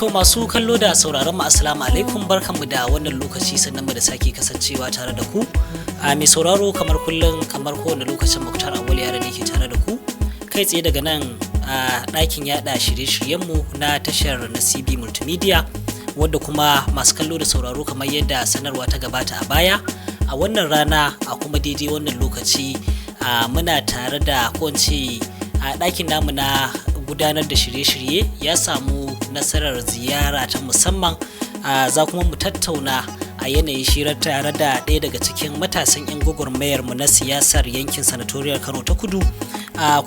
To, masu kallo da sauraron mu, assalamu alaikum, barkanmu da wannan lokaci, sannan mu da sake kasancewa tare da ku. A mai sauraro, kamar kullum, kamar kowane lokacin, Muktar Awal Yara ne ke tare da ku kai tsaye daga nan a ɗakin yada shirye-shiryenmu na tashar Nasibi Multimedia, wadda kuma masu kallo da sauraro, kamar yadda sanarwa ta gabata a baya, a wannan rana a kuma daidai wannan lokaci muna tare da, ko a ɗakin namu na gudanar da shirye-shirye ya samu nasarar ziyara ta musamman. Za kuma mu tattauna a yanayin shirar tare da ɗaya daga cikin matasan 'yan gwagwarmayar mu na siyasar yankin sanatoriyar Kano ta Kudu.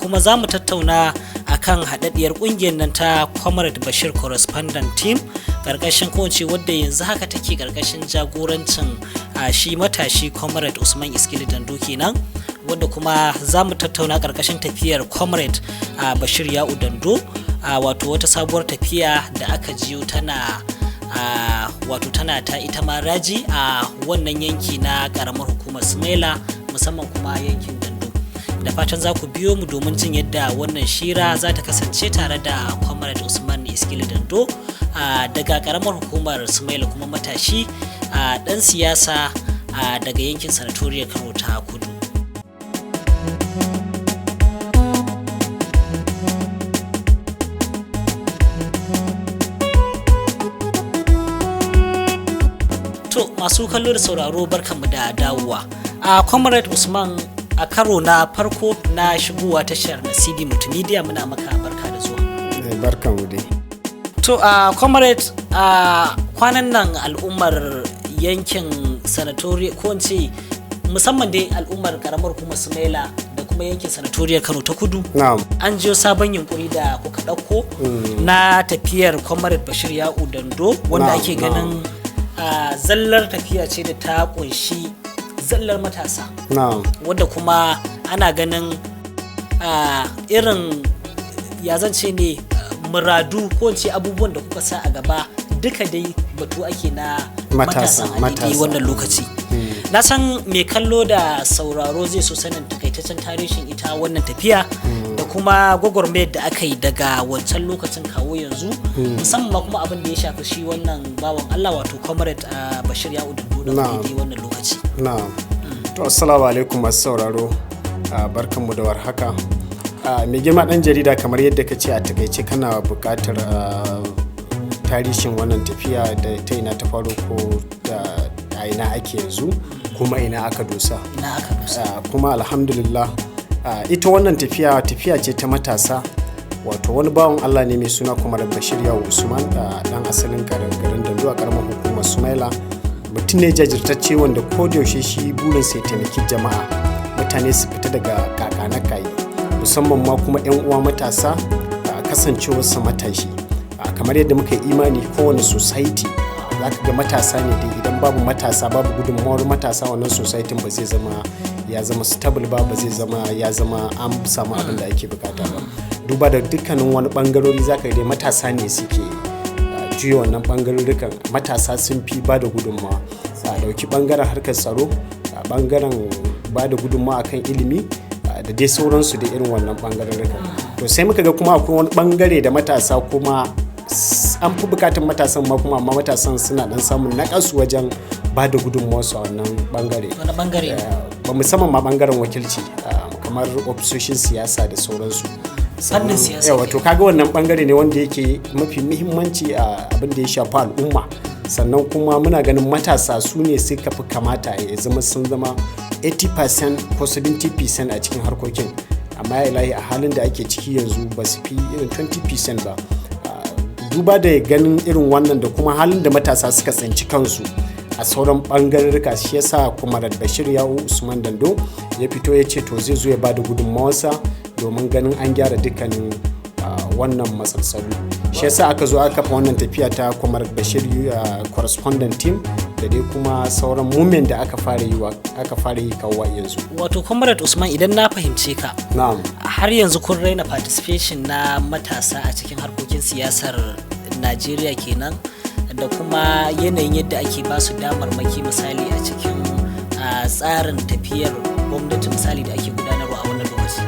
Kuma za mu tattauna akan haɗaɗɗiyar ƙungiyar nan ta Comrade Bashir Correspondent Team, ƙarƙashin ko wadda yanzu haka take ƙarƙashin jagorancin shi matashi Comrade Usman Iskili Dando kenan, wadda kuma za mu tattauna ƙarƙashin tafiyar Comrade Bashir Ya'u Dando, wato wata sabuwar tafiya da aka jiyo tana wato tana ta ita ma raji a wannan yanki na ƙaramar hukumar Sumaila, musamman kuma yankin Dando. Da fatan za ku biyo mu domin jin yadda wannan shira za ta kasance tare da Comrade Usman Iskili Dando daga ƙaramar hukumar Sumaila, kuma matashi ɗan siyasa daga yankin sanatoriyar Kano ta Kudu. To, masu kallo da sauraro, barkanmu da dawowa. A Comrade Usman, a karo na farko na shigowa tashar Nasibi Multimedia, muna maka barka da zuwa. Barkanmu dai. To, a Comrade, a kwanan nan al'ummar yankin sanatori, ko in ce musamman dai al'ummar karamar kuma Sumaila da kuma yankin sanatoriyar Kano ta Kudu, an jiyo sabon yunkuri da kuka ɗauko na tafiyar Comrade Bashir Ya'u Dando, wanda ake ganin zallar tafiya ce da ta kunshi zallar matasa, wadda kuma ana ganin irin, ya zance ne, muradu ko ce abubuwan da kuka sa a gaba, duka dai batu ake na matasan a daidai wannan lokaci. Na san mai kallo da sauraro zai so sanin takaitaccen tarihin ita wannan tafiya da kuma gwagwarmayar da aka yi daga wancan lokacin kawo yanzu, musamman kuma abin da ya shafi shi wannan bawan Allah, wato Comrade Bashir Ya'u Dando, da daidai wannan lokaci. Na'am. To, assalamu alaikum masu sauraro, barkanmu da warhaka. Mai girma dan jarida, kamar yadda ka ce, a takaice kana buƙatar tarihin wannan tafiya da ta ina ta faro, ko da a ina ake yanzu, kuma ina aka dosa. Kuma alhamdulillah, ita wannan tafiya, tafiya ce ta matasa. Wato wani bawan Allah ne mai suna kuma Bashir Yawo Usman, dan asalin garin Dando a karamar hukumar Sumaila. Mutum ne jajirtacce wanda ko da yaushe shi burin sai taimaki jama'a, mutane su fita daga kaka na kayi, musamman ma kuma yan uwa matasa, kasancewarsa matashi. Kamar yadda muka yi imani, kowane society za ka ga matasa ne dai. Idan babu matasa, babu gudunmawar matasa, wannan society ba zai zama ya zama stable ba, ba zai zama ya zama an samu abin da ake bukata ba. Duba da dukkanin wani bangarori, za ka dai matasa ne suke juya wannan bangarorikan. Matasa sun fi ba da gudunmawa. A dauki bangaren harkar tsaro, a bangaren ba da gudunmawa akan ilimi da dai sauransu da irin wannan bangarorikan. To, sai muka ga kuma akwai wani bangare da matasa kuma an fi bukatan matasan ma kuma, amma matasan suna dan samun nakasu wajen ba da gudunmawarsu a wannan bangare. Wani bangare? Ba musamman ma bangaren wakilci, kamar ofisoshin siyasa da sauransu. Fannin siyasa. Yawa, to kaga wannan bangare ne wanda yake mafi muhimmanci a abin da ya shafi al'umma. Sannan kuma muna ganin matasa su ne suka fi kamata ya zama sun zama 80% ko 70% a cikin harkokin, amma ya ilahi, a halin da ake ciki yanzu ba su fi irin 20% ba. Duba da ganin irin wannan da kuma halin da matasa suka tsinci kansu a sauran bangarurruka, shi yasa kuma Bashir Yawo Usman Dando ya fito ya ce to zai zo ya bada gudunmawarsa domin ganin an gyara dukkanin wannan matsaltsalu. Shi yasa aka zo aka kafa wannan tafiya ta Comrade Bashir Correspondent Team da dai kuma sauran movement da aka fara yi kawo yanzu. Wato Comrade Usman, idan na fahimce ka, na'am, har yanzu kun raina participation na matasa a cikin harkokin siyasar Najeriya kenan, da kuma yanayin yadda ake ba su damarmaki, misali a cikin tsarin tafiyar gwamnati, misali da ake gudanarwa a wannan lokaci?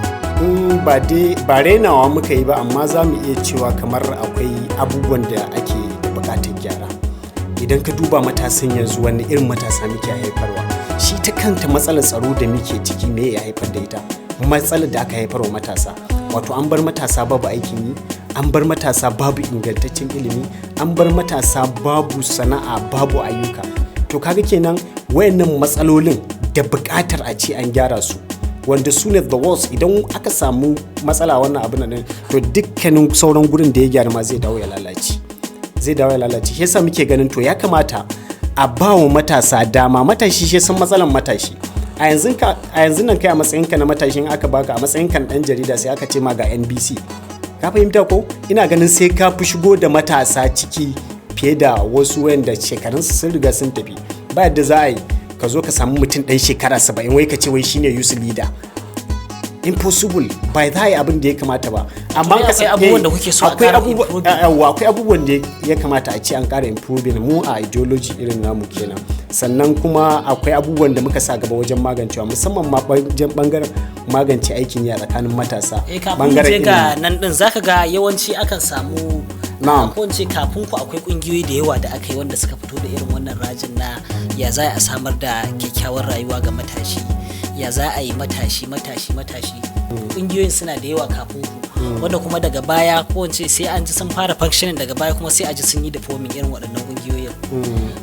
Ba dai ba rainawa muka yi ba, amma za mu iya cewa kamar akwai abubuwan da ake Idan ka duba matasan yanzu, wani irin matasa muke haifarwa? Shi ta kanta matsalar tsaro da muke ciki, me ya haifar da ita? Matsalar da aka haifarwa matasa, wato an bar matasa babu aikin yi, an bar matasa babu ingantaccen ilimi, an bar matasa babu sana'a, babu ayyuka. To kaga kenan wayannan matsalolin da buƙatar a ce an gyara su, wanda su ne the worst. Idan aka samu matsala wannan abin nan, to dukkanin sauran gurin da ya gyara ma zai dawo ya lalace, zai dawo ya lalace. Shi yasa muke ganin to ya kamata a ba wa matasa dama. Matashi shi san matsalan matashi a yanzu. Ka a yanzu nan, kai a matsayinka na matashin, aka baka, a matsayinka na dan jarida, sai aka ce ma ga NBC, ka fahimta ko? Ina ganin sai ka fi shigo da matasa ciki fiye da wasu wayanda shekarunsu sun riga sun tafi. Ba yadda za a yi ka zo ka samu mutum ɗan shekara 70 wai ka ce wai shine youth leader. Impossible, ba za a yi abin da ya kamata ba. Amma akwai abubuwan da kuke so a akwai ƙara abubuwan improving. Yawwa, akwai abubuwan da ya kamata a ce an ƙara improving mu a ideology irin namu kenan. Sannan kuma akwai abubuwan da muka sa gaba wajen magancewa, musamman ma wajen bangaren magance aikin yi a tsakanin matasa. Eh, kafin mu je ga nan din, zaka ga yawanci akan samu, Na'am. ko in ce kafin ku akwai kungiyoyi da yawa da aka yi wanda suka fito da irin wannan rajin na ya za a samar da kyakkyawar rayuwa ga matashi, ya za a yi matashi, matashi, matashi. Kungiyoyin suna da yawa kafin ku, wanda kuma daga baya, ko in ce sai an ji sun fara functioning, daga baya kuma sai a ji sun yi deforming irin waɗannan kungiyoyin.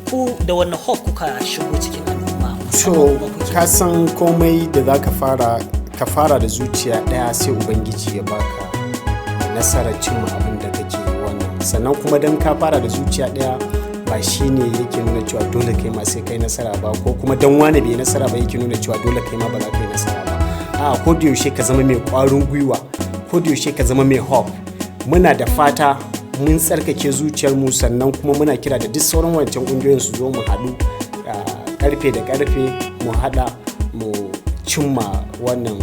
Ku da wannan hope kuka shigo cikin al'umma, To, musamman kuma kuke ka san komai da za ka fara, ka fara da zuciya ɗaya, sai Ubangiji ya baka nasarar cimma abin da kake wannan. Sannan kuma don ka fara da zuciya ɗaya ba shine yake nuna cewa dole kai ma sai kai nasara ba, ko kuma don wane bai nasara ba yake nuna cewa dole kai ma ba za ka yi nasara ba. A ko da yaushe ka zama mai ƙwarin gwiwa, ko da yaushe ka zama mai hope. Muna da fata, mun tsarkake zuciyarmu. Sannan kuma muna kira da duk sauran wancan ƙungiyoyin su zo mu haɗu karfe da karfe, mu haɗa mu cimma wannan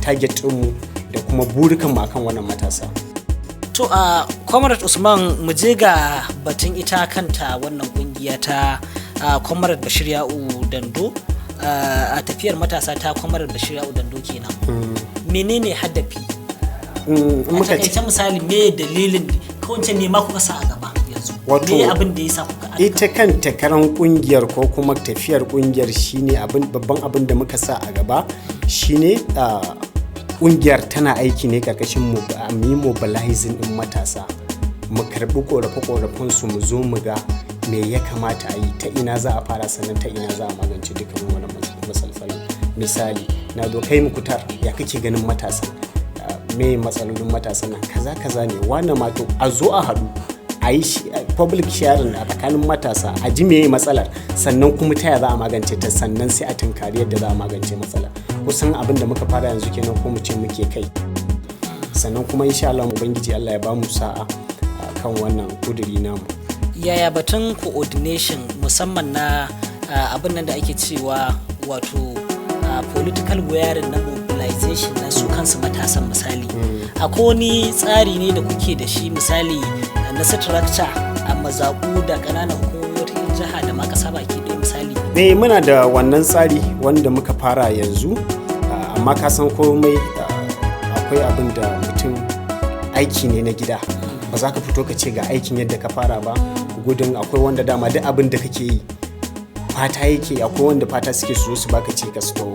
target ɗinmu da kuma burikan mu akan wannan matasa. To a Comrade Usman, mu je ga batun ita kanta wannan kungiya ta Comrade Bashir Ya'u Dando, a tafiyar matasa ta Comrade Bashir Ya'u Dando kenan. Menene hadafi? In A muka ce takaice misali, me dalilin ko in ce me ma kuka sa a gaba yanzu? Wato, me abin da ya sa kuka ita kanta karan kungiyar ko kuma tafiyar kungiyar shine abin, babban abin da muka sa a gaba shine kungiyar tana aiki ne karkashin mu mu yi mobilizing din matasa, mu karbi korafe korafen su, mu zo mu ga me ya kamata a yi, ta ina za a fara, sannan ta ina za a magance dukkanin wannan matsaloli. Misali, na zo kai mukutar, ya kake ganin matasa? Me matsalolin matasan nan? Kaza kaza ne. Wannan ma to a zo a haɗu a yi public sharing a tsakanin matasa, a ji meye matsalar, sannan kuma ta ya za a magance ta, sannan sai a tunkari yadda za a magance matsalar. Kusan abin da muka fara yanzu kenan, ko mu ce muke kai. Sannan kuma insha Allah, Ubangiji Allah ya ba mu sa'a kan wannan kuduri namu. Yaya batun coordination, musamman na abin nan da ake cewa wato political wiring na mobilization na su kansu matasan? Misali, akwai wani tsari ne da kuke da shi, misali na structure a mazaɓu da ƙananan hukumomi, wata jiha da ma ƙasa baki ɗaya misali? Eh, muna da wannan tsari wanda muka fara yanzu, amma ka san komai akwai abin da mutum aiki ne na gida, ba za ka fito ka ce ga aikin yadda ka fara ba, gudun akwai wanda dama duk abin da kake yi fata yake, akwai wanda fata suke su zo su baka ce ka to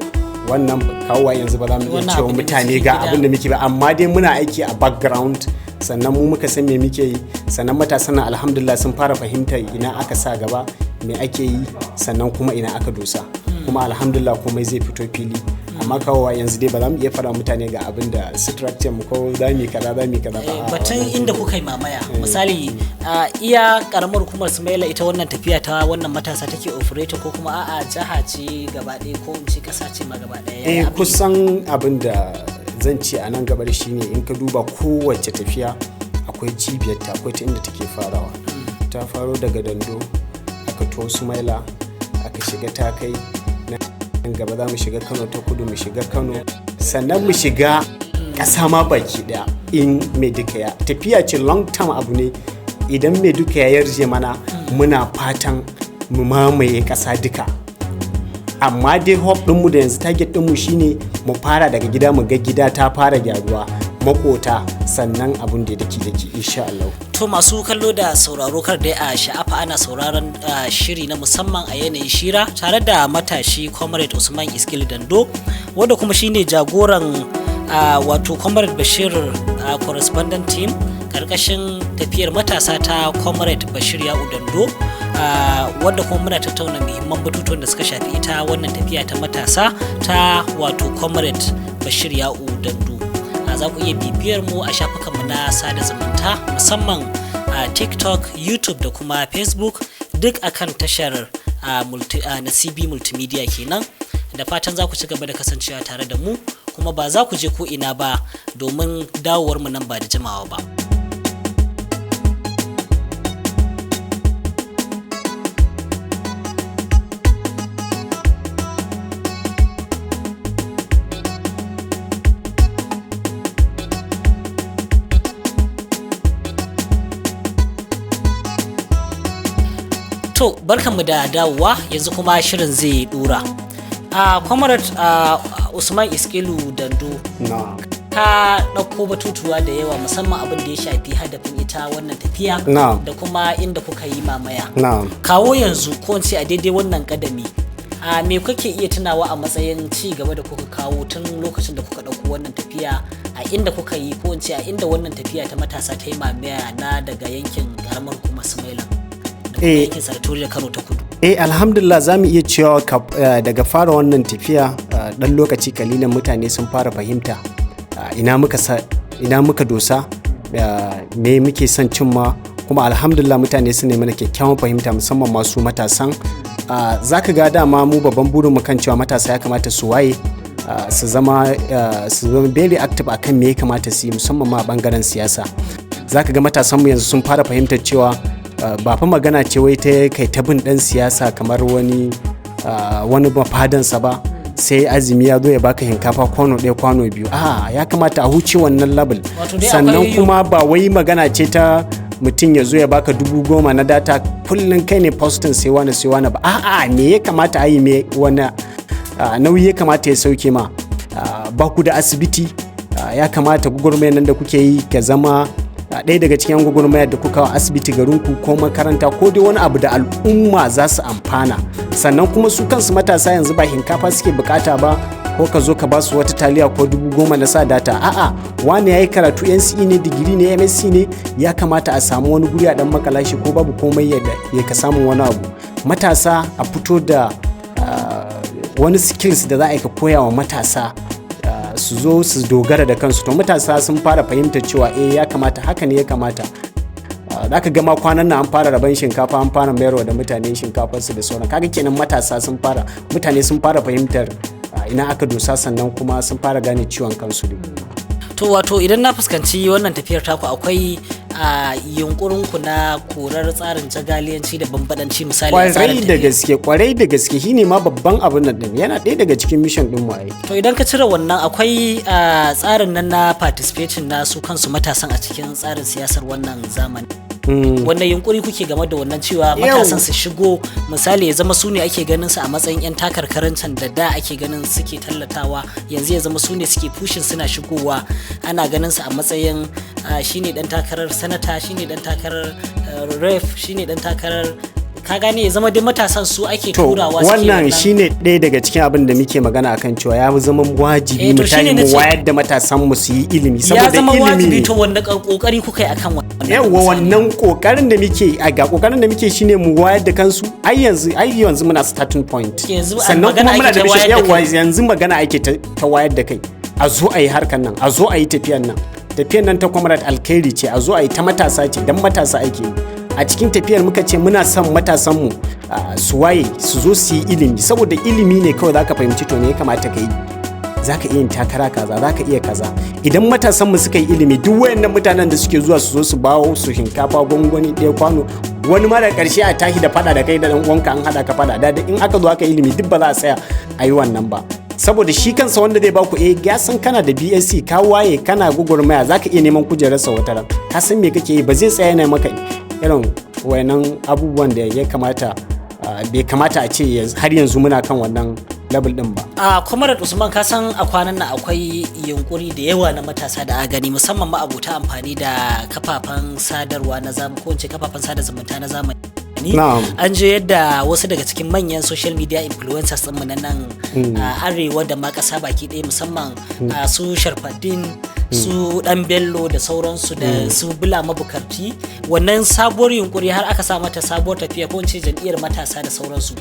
wannan kawowa yanzu ba za mu iya Wannan cewa abu ne na mutane cikin ga gida. abin da muke ba, amma dai muna aiki a background, sannan mu muka san me muke yi. Sannan matasan nan alhamdulillah sun fara fahimtar ina aka sa gaba, me ake yi, sannan kuma ina aka dosa. Kuma alhamdulillah komai zai fito fili, amma kawowa yanzu dai ba za mu iya fara mutane ga abin da structure mu ko za mu yi kaza, za mu yi kaza ba. A'a, Batun wannan inda kuka yi mamaya, misali a iya karamar hukumar Sumaila ita wannan tafiya ta wannan matasa take operating, ko kuma a'a, jiha ce gaba ɗaya, ko in ce ƙasa ce ma gaba ɗaya? Eh, Yaya abin? Kusan abin da zan ce a nan gabar shine, in ka duba kowace tafiya akwai cibiyarta, akwai ta inda take farawa. Ta faro daga Dando, aka to Sumaila, aka shiga Takai. Nan gaba za mu shiga Kano ta Kudu, mu shiga Kano, sannan mu shiga ƙasa ma baki ɗaya in mai duka ya tafiya ce. Long term abu ne. Idan mai duka ya yarje mana, muna fatan mu mamaye ƙasa duka. Amma dai hope ɗinmu da yanzu target ɗinmu shine mu fara daga gida, mu ga gida ta fara gyaruwa, Makota, sannan abun da daki daki, insha Allah. To, masu kallo da sauraro, kar dai a sha'afa, ana sauraron shiri na musamman a yanayin shira tare da matashi Comrade Usman Iskil Dando, wanda kuma shine jagoran wato Comrade Bashir correspondent team karkashin tafiyar matasa ta Comrade Bashir Ya'u Dando, wanda kuma muna tattauna muhimman batutuwan da suka shafi ita wannan tafiya ta matasa ta wato Comrade Bashir Ya'u Dando. Za ku iya bibiyar mu a shafukanmu na sada zumunta, musamman a TikTok, YouTube da kuma Facebook, duk akan tashar Nasibi Multimedia kenan. Da fatan za ku ci gaba da kasancewa tare da mu, kuma ba za ku je ko ina ba, domin dawowar mu nan ba da jimawa ba. To, barkanmu da dawowa, yanzu kuma shirin zai dora. A Comrade Usman Iskilu Dando, Na. ka ɗauko batutuwa da yawa, musamman abin da ya shafi hadafin ita wannan tafiya Na. da kuma inda kuka yi mamaya. Na. Kawo yanzu, ko in ce a daidai wannan kadami, a me kake iya tunawa a matsayin ci gaba da kuka kawo tun lokacin da kuka ɗauko wannan tafiya, a inda kuka yi, ko in ce a inda wannan tafiya ta matasa ta yi mamaya na daga yankin karamar hukumar Sumaila da kuma yankin Saratori da Kano ta Kudu? Eh, alhamdulillah, za mu iya cewa daga fara wannan tafiya dan lokaci kalilan mutane sun fara fahimta ina muka dosa, me muke son cimma. Kuma alhamdulillah mutane su ne mana kyakkyawan fahimta, musamman masu matasan. Za ka ga dama mu babban burinmu kan cewa matasa ya kamata su waye, su zama very active akan me ya kamata su yi, musamman ma a bangaren siyasa. Za ka ga matasanmu yanzu sun fara fahimtar cewa ba fa magana ce wai ta kai ta bin dan siyasa kamar wani mafadansa ba, sai azumi ya zo ya baka hinkafa kwano ɗaya, kwano biyu. A ya kamata a huce wannan level. Wato dai Sannan kuma ba wai magana ce ta mutum ya zo ya baka 10,000 na data, kullum kai ne posting sai wani sai wani ba. A'a, me ya kamata a yi, me wani nauyi ya kamata ya sauke ma? Ba ku da asibiti, ya kamata gwagwarmayar nan da kuke yi ka zama ɗaya daga cikin gwagwarmayar da kuka wa asibiti garinku ko makaranta ko dai wani abu da al'umma za su amfana. Sannan kuma su kansu matasa yanzu ba hinkafa suke bukata ba, ko ka zo ka ba su wata taliya ko 10,000 na sa data. A'a, wani ya yi karatu, NCE ne, digiri ne, MSc ne, ya kamata a samu wani guri a dan makala shi, ko babu komai ya ka samu wani abu. Matasa a fito da wani skills da za a yi ka koya wa matasa su zo su dogara da kansu. To, matasa sun fara fahimtar cewa eh, ya kamata, haka ne ya kamata. Za ka gama kwanan nan an fara rabon shinkafa, an fara mayarwa da mutane shinkafarsu da sauran. Kaga kenan matasa sun fara, mutane sun fara fahimtar ina aka dosa, sannan kuma sun fara gane ciwon kansu ne. To, wato idan na fuskanci wannan tafiyar taku, akwai a yunkurin ku na korar tsarin jagaliyanci da bambadanci, misali, a tsarin Kwarai da tafiyar. gaske, kwarai da gaske, shine ma babban abin nan din, yana ɗaya daga cikin mission din mu ai. To, idan ka cire wannan, akwai tsarin nan na participating na su kansu matasan a cikin tsarin siyasar wannan zamani. Wannan yunkuri kuke game da wannan, cewa matasan su shigo, misali ya zama su ne ake ganin su a matsayin 'yan takarkarin can da da ake ganin suke tallatawa, yanzu ya zama su ne suke pushing, suna shigowa, ana ganin su a matsayin shine dan takarar sanata, shine dan takarar rep, shine dan takarar, ka gane, ya zama dai matasan su ake To, turawa suke. Wannan shine ɗaya daga cikin abin da muke magana akan cewa ya zama wajibi Eh, to mu tashi shine mu nace- wayar da matasan mu su yi ilimi, ya saboda zama ilimi wajibi. ne. To, wanda kokari kuka yi akan wannan, Yawwa, misali? wannan kokarin da muke a ga kokarin da muke shine mu wayar da kansu. Ai yanzu muna starting point. Yanzu a Sannan magana kuma muna ake da ta mission. wayar da Yawwa, kai. yanzu magana ake ta wayar da kai, a zo a yi harkar nan, a zo a yi tafiyan nan. Tafiyan nan ta Comrade Alkhairi ce, a zo a yi ta matasa ce, dan matasa ake yi. A cikin tafiyar muka ce muna son matasan mu su waye, su zo su yi ilimi, saboda ilimi ne kawai zaka fahimci to me ya kamata ka yi, za ka iya yin takara kaza, za ka iya kaza. Idan matasan mu suka yi ilimi, duk wayannan mutanen da suke zuwa su zo su bawo su shinkafa gwangwani ɗaya, kwano, wani ma da ƙarshe a tashi da fada da kai da dan uwanka, an haɗa ka fada da in aka zo aka yi ilimi, duk ba za a tsaya a yi wannan ba, saboda shi kansa wanda zai baku, eh, ya san kana da BSc, ka waye, kana gugurmaya, za ka iya neman kujerarsa wata ran, ka san me kake yi, ba zai tsaya yana maka irin wayannan abubuwan da ya kamata, bai kamata a ce har yanzu muna kan wannan. level din ba. A Comrade Usman, ka san a kwanan nan akwai yunkuri da yawa na matasa da aka gani, musamman ma abota amfani da kafafen sadarwa na zamani, ko in ce kafafen sada zumunta na zamani. An je yadda wasu daga cikin manyan social media influencers ɗinmu na nan a arewa da ma ƙasa baki ɗaya, musamman su Sharfaddin, su Dan Bello da sauransu, da su Bula Mabukarti, wannan sabuwar yunkuri har aka sa mata sabuwar tafiya, ko in ce jam'iyyar matasa da sauransu.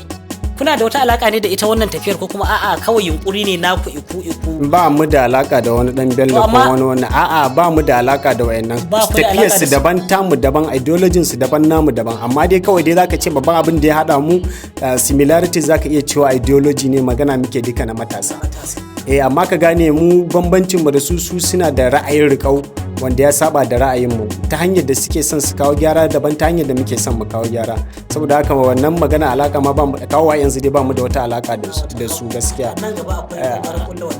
Kuna da wata alaka ne da ita wannan tafiyar, ko kuma a'a, kawai yunkuri ne naku iku iku? Ba mu da alaka da wani Dan Bello ko wani wannan. A'a, ba mu da alaka da wayannan. Tafiyar su daban, tamu daban, ideology su daban, namu daban. Amma dai kawai dai zaka ce babban abin da ya hada mu, similarities, zaka iya cewa ideology ne. Magana muke duka na matasa. Eh, amma ka gane, mu bambancin mu da su, su suna da ra'ayin riƙau wanda ya saba da ra'ayinmu. Ta hanyar da suke son su kawo gyara daban, ta hanyar da muke son mu kawo gyara. Saboda haka wannan magana alaka ma ba mu kawo yanzu dai, ba mu da wata alaka da su gaskiya.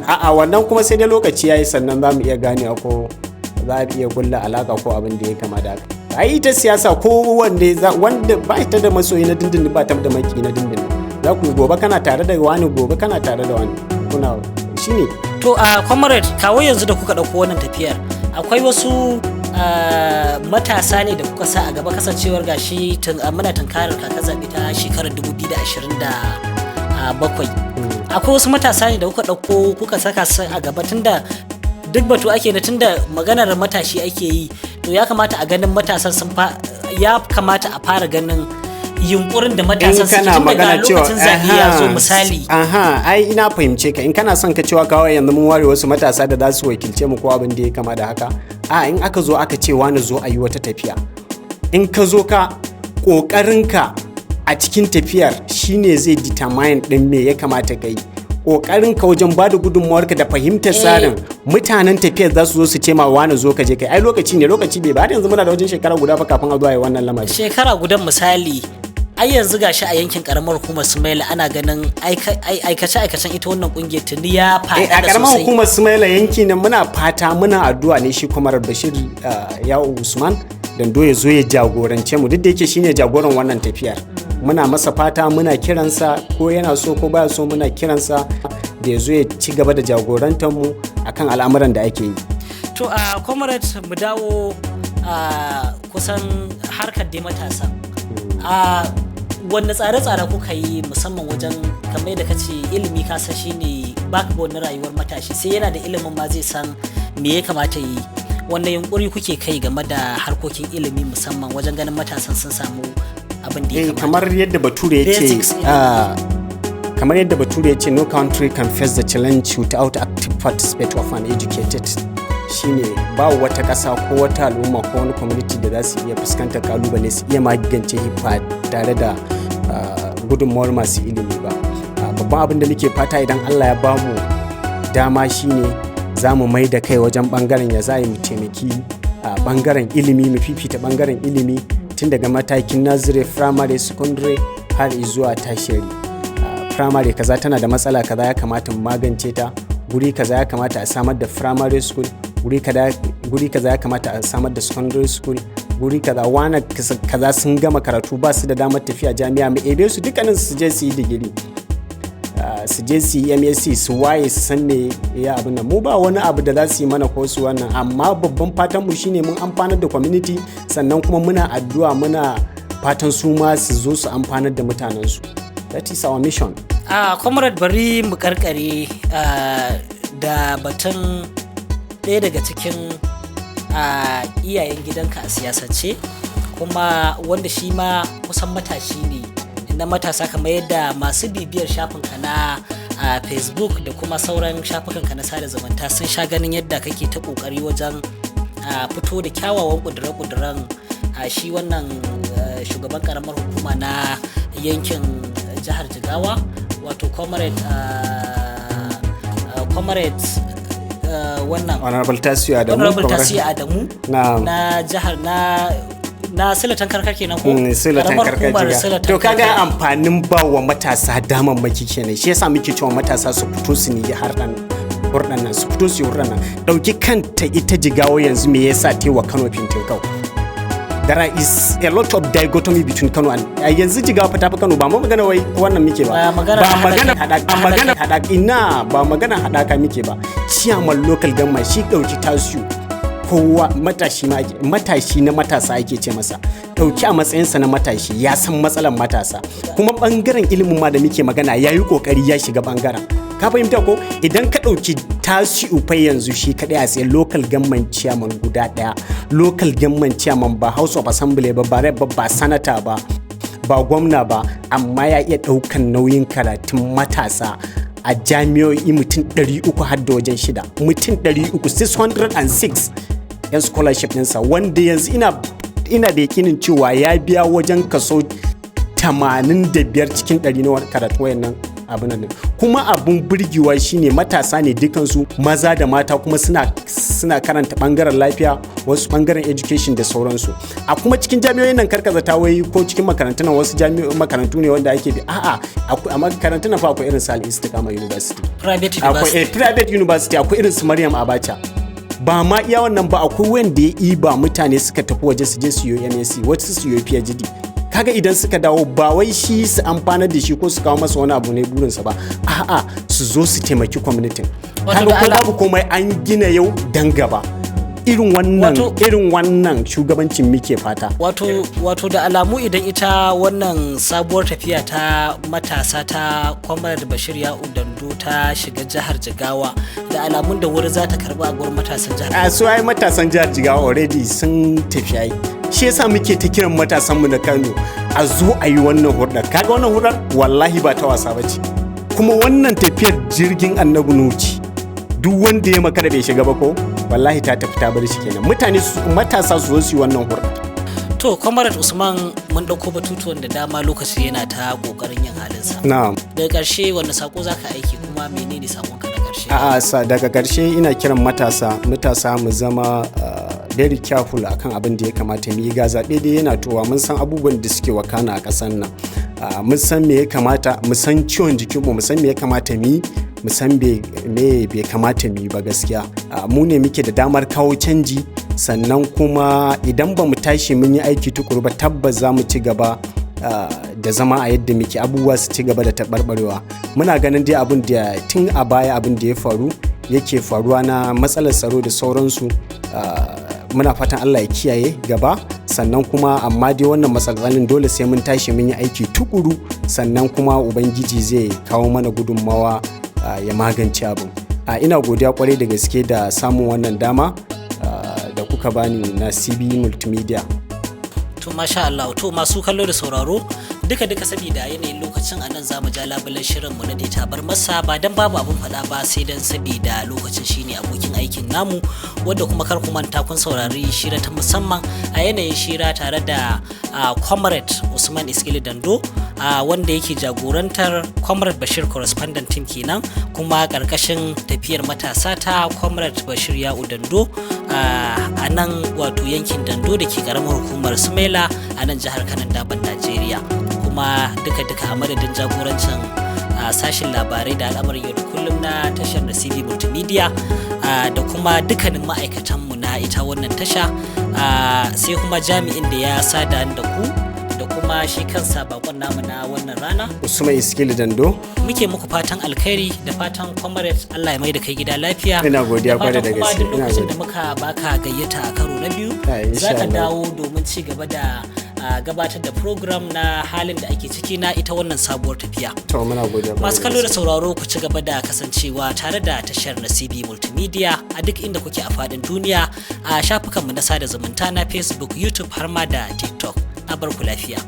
A'a, wannan kuma sai dai lokaci yayi, sannan za mu iya gane ko za a iya kulla alaka ko abin da ya kama da haka. Ai ita siyasa, ko wanda wanda ba ta da masoyi na dindindin, ba ta da maki na dindindin. Za ku gobe kana tare da wani, gobe kana tare da wani, kuna shine. To a comrade, kawo yanzu da kuka ɗauko wannan tafiyar, akwai wasu matasa ne da kuka sa a gaba, kasancewar gashi muna tunkarar kakar zaɓe ta shekarar 2027? Akwai wasu matasa ne da kuka ɗauko kuka saka su a gaba, tunda duk batu ake na, tunda maganar matashi ake yi, to ya kamata a ganin matasan sun fa, ya kamata a fara ganin yunkurin da matasan suke tun daga lokacin zaɓe ya zo, misali. Aha, ai ina fahimce ka. In kana son ka cewa kawai yanzu mun ware wasu matasa da za su wakilce mu ko abin da ya kama da haka, a in aka zo aka ce wani zo a yi wata tafiya, in ka zo ka ƙoƙarinka a cikin tafiyar shine zai determine din me ya kamata ka yi. Ƙoƙarin ka wajen ba da gudunmawarka da fahimtar tsarin, mutanen tafiyar za su zo su ce ma wani zo ka je kai. Ai lokaci ne, lokaci bai ba. Har yanzu muna da wajen shekara guda fa kafin a zo a yi wannan lamari. Shekara gudan, misali, ai yanzu gashi a yankin karamar hukumar Sumaila ana ganin aikace aikacen ita wannan kungiyar tuni ya a faɗaɗa karamar sosai. Hukumar Sumaila yanki ne, muna fata, muna addu'a ne shi kuma Bashir Ya'u Usman Dando ya zo ya jagorance mu. Duk da yake shine jagoran wannan tafiyar, muna masa fata, muna kiransa, ko yana so ko baya so, muna kiransa da ya zo ya ci gaba da jagorantar mu akan al'amuran da ake yi. To a comrade, mu dawo a kusan harkar dai matasa. A wanne tsare-tsare kuka yi, musamman wajen kamar yadda kace ilimi, ka san shine backbone na rayuwar matashi, sai yana da ilimin ma zai san me ya kamata yi. Wanne yunkuri kuke kai game da harkokin ilimi, musamman wajen ganin matasan sun samu abin da ya kamata? Kamar yadda bature ya ce Basics ilimi. Kamar yadda bature ya ce, "No country can face the challenge without active participation of an educated." Shine ba wata ƙasa ko wata al'umma ko wani community da za su iya fuskantar kalubale su iya magance ba tare da gudunmawar masu ilimi ba. Babban abin da muke fata idan Allah ya bamu dama shine za mu mai da kai wajen bangaren ya za mu taimaki a bangaren ilimi, mu fifita bangaren ilimi tun daga matakin nursery, primary, secondary har zuwa tertiary. Primary kaza tana da matsala kaza, ya kamata mu magance ta. Guri kaza ya kamata a samar da primary school, guri kaza ya kamata a samar da secondary school, guri kaza wana kaza sun gama karatu ba su da damar tafiya jami'a, mu ebe su dukkanin su je su yi digiri, su je su yi MSc, su waye, su san me ya abin nan. Mu ba wani abu da za su yi mana ko su wannan, amma babban fatan mu shine mun amfanar da community, sannan kuma muna addu'a, muna fatan su ma su zo su amfanar da mutanen su. That is our mission. A comrade, bari mu karkare da batun ɗaya daga cikin iyayen gidanka a siyasance, kuma wanda shi ma kusan matashi ne na matasa, kamar yadda masu bibiyar shafinka na Facebook da kuma sauran shafukanka na sada zumunta sun sha ganin yadda kake ta kokari wajen fito da kyawawan kudure-kuduren shi wannan shugaban karamar hukuma na yankin jihar Jigawa, wato comrade wannan Honorable Tasiu Adamu. Honorable Tasiu Adamu na jihar na Silatan Karkar kenan ko? Silatan Karkar Jiga. To kaga amfanin ba wa matasa damammaki kenan. Shi yasa muke cewa matasa su fito su yi harɗan hurɗan nan, su fito su yi hurɗan nan. Ɗauki kanta ita Jigawa yanzu, me yasa ta wa Kano fintinkau? There is a lot of dichotomy between Kano and a yanzu Jigawa fa tafi Kano. Ba ma magana wai wannan muke ba. Ba magana ba haɗa magana kai. Haɗaka, ba magana haɗaka, ina ba magana haɗaka muke ba. Chairman local government shi ɗauki Tasiu, kowa matashi ma matashi na matasa ake ce masa, ɗauki a matsayinsa na matashi ya san matsalar matasa. Kuma ɓangaren ilimin ma da muke magana, ya yi ƙoƙari ya shiga ɓangaren, ka fahimta ko? Idan ka ɗauki Tasiu fa yanzu shi kaɗai a tsaye local government chairman guda ɗaya, local government chairman, ba House of Assembly ba, ba rep ba, ba sanata ba, ba gwamna ba, amma ya iya ɗaukan nauyin karatun matasa a jami'o'i mutum 300 har da wajen shida, mutum 300, 606 yan scholarship ɗinsa, wanda yanzu ina da yakinin cewa ya biya wajen kaso 85 cikin 100 na karatu wayannan abin nan. Kuma abun burgewa shine matasa ne dukansu, maza da mata, kuma suna karanta bangaren lafiya, wasu bangaren education da sauransu. A kuma cikin jami'o'in nan, karkaza ta wai ko cikin makarantun nan, wasu jami'o'in makarantu ne wanda ake bi. A'a, a makarantun nan fa akwai irin su Al Istiqama University. Private akwai university. Private university, akwai irin su Maryam Abacha. Ba ma iya wannan ba, akwai wanda ya iba mutane suka tafi waje su je su yi MSc, wasu su yi PhD. Kaga idan suka dawo, ba wai shi su amfanar da shi ko su kawo masa wani abu ne burinsa ba, a'a, su zo su taimaki community. Wato Kaga da ko babu komai an gina yau dan gaba. Irin wannan irin wannan shugabancin muke fata. Wato da alamu idan ita wannan sabuwar tafiya ta matasa ta Comrade Bashir Ya'u Dando ta shiga jihar Jigawa, da alamun da wuri za ta karbi a gurin matasan jihar. A su ai matasan jihar Jigawa already sun tafi ai. Shi yasa muke ta kiran matasanmu na Kano a zo a yi wannan hurɗar. Kaga wannan hurɗar wallahi ba ta wasa bace. Kuma wannan tafiyar jirgin Annabi Nuhu ce. Duk wanda ya makara bai shiga ba ko, wallahi ta tafi ta bar shi kenan. Mutane matasa su zo su yi wannan hurɗar. To, Comrade Usman, mun ɗauko batutuwan da dama, lokaci yana ta ƙoƙarin yin halinsa. Na'am. Daga ƙarshe, wanda sako za ka aiki, kuma menene sakonka na ƙarshe? A'a, sa daga ƙarshe ina kiran matasa mu zama very careful akan abin da ya kamata mu yi. Ga zaɓe dai yana towa, mun san abubuwan da suke wakana a ƙasar nan. Mun san me ya kamata, mu san ciwon jikinmu, mu san me ya kamata mu yi, mu san me bai kamata mu yi ba gaskiya. Mu ne muke da damar kawo canji. Sannan kuma idan ba mu tashi mun yi aiki tukuru ba, tabbas za mu ci gaba da zama a yadda muke, abubuwa su ci gaba da taɓarɓarewa. Muna ganin dai abin da tun a baya, abin da ya faru yake faruwa na matsalar tsaro da sauransu. Muna fatan Allah ya kiyaye gaba. Sannan kuma amma dai wannan matsalolin dole sai mun tashi mun yi aiki tukuru, sannan kuma Ubangiji zai kawo mana gudunmawa ya magance abin. Ina godiya kwarai da gaske da samun wannan dama da kuka bani na CB Multimedia. To, masha Allah. To, masu kallo da sauraro, duka duka saboda yanayin lokacin, a nan za mu ja labulen shirinmu na dai tabar masa. Ba dan babu abun faɗa ba, sai dan saboda lokacin shine abokin aikin namu. Wanda kuma kar ku manta kun saurari shira ta musamman a yanayin shira tare da Comrade Usman Iskili Dando, wanda yake jagorantar Comrade Bashir Correspondent Team kenan, kuma karkashin tafiyar matasa ta Comrade Bashir Ya'u Dando a nan wato yankin Dando da ke karamar hukumar Sumaila a nan jihar Kanon Daban, Najeriya. Kuma duka-duka a madadin jagorancin sashen labarai da al'amuran yau da kullum na tashar Nasibi Multimedia da kuma dukkanin ma'aikatanmu na ita wannan tasha, sai kuma jami'in da ya sada da ku, da kuma shi kansa bakon namu na wannan rana, Usman Iskili Dando, muke muku fatan alkhairi da fatan Comrade Allah ya mai da kai gida lafiya. Ina godiya kwarai da fatan kuma gaske. duk Ina lokacin da godiya. muka baka gayyata a karo na biyu, Ai, insha za ka Allah. dawo domin ci gaba da gabatar da program na halin da ake ciki na ita wannan sabuwar tafiya. To, muna godiya kwarai. Masu kallo da gaske. sauraro, ku ci gaba da kasancewa tare da tashar Nasibi Multimedia a duk inda kuke a faɗin duniya, a shafukanmu na sada zumunta na Facebook, YouTube har ma da TikTok. Na bar ku lafiya.